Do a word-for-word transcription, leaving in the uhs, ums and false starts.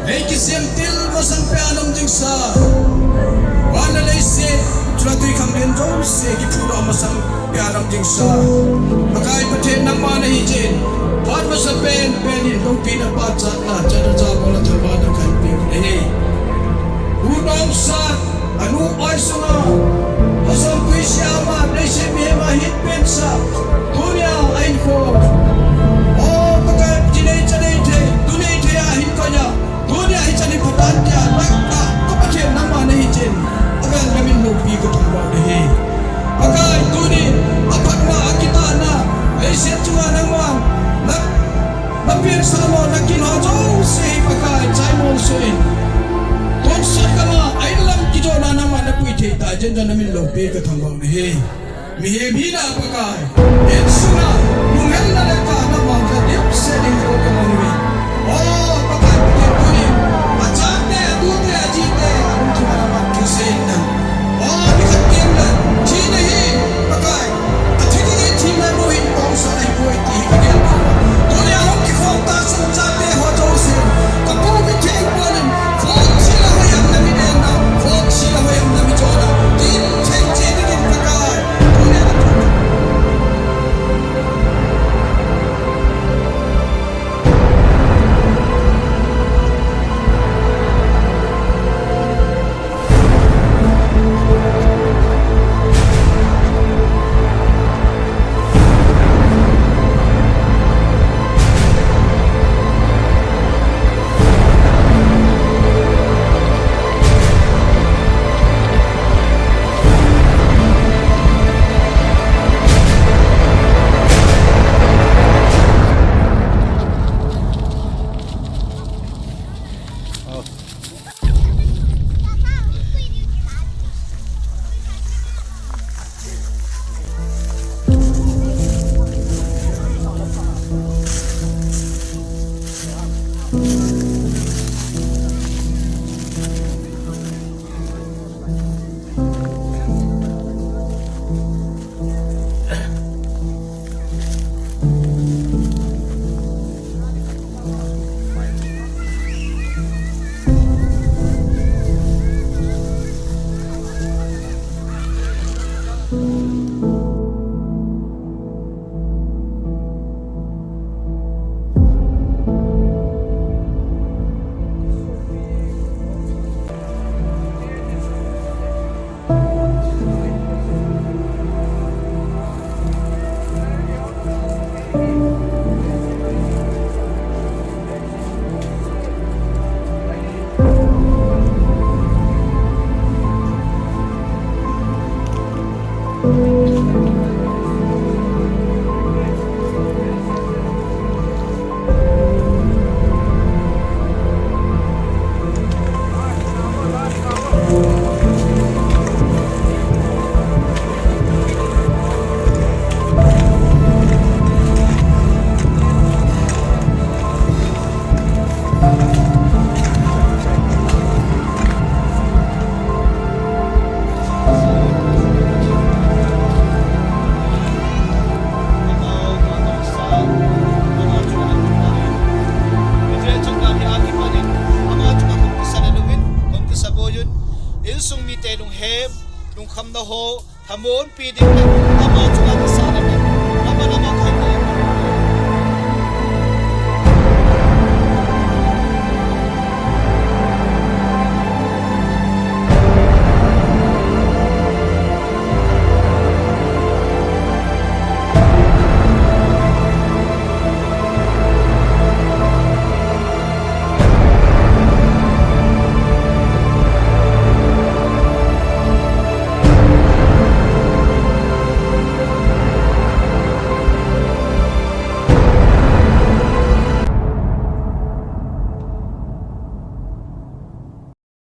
Lei kisem til masang pen a um jing sa, van le leiset, chule twikhanglen jouse kiphudoh masang pen a um jing sa, Pakai Pathen nangma nahi jeh in, van masa pen pen in loupina pachatna, chana cha bol a thangvahna kahin peh u ahi. U Nongsa, anu oi sunga, asam kui siama, leiset mihem a hin pensa, tunia ahin kho. O Pakai, ji nei cha nei thei, tu nei thei a hin koi a, tunia hichan hi phatah tia, na, na, ka Pathen nangma nahi jeh in, avel le min loupi ka thangvah u ahi. Pakai, tuni, aphatna, akitahna, leiset chunga nangma, na, na pensa mo, na kin ho jouse hi Pakai, chai mo sui. Tonsot gam a, a inlam kijona nangma na pui thei ta, jeh in na min loupi ka thangvah u ahi. Mihem hina Pakai, insunga, lunghelna le kahna mangcha dimset ding ko ka mang uve. O Pakai, Pathen tunin, achate, atute, ajite, alungthim a na mat thusei in. O, mi khat kiem le, thina hi, Pakai, athi ding hi thina nohin tongsa ahipoi ti hi ka gel poi. Tunia hung kikhom ta sung chate ho jouse, ka pu mi theng pon in, Voksi la hoiam na mi den na, voksi la hoiam na mi chon na, tin theng che ding in Pakai. Insung mite lunghem, lungkhamna ho, thamonpi ding le, ama chunga kisahna le,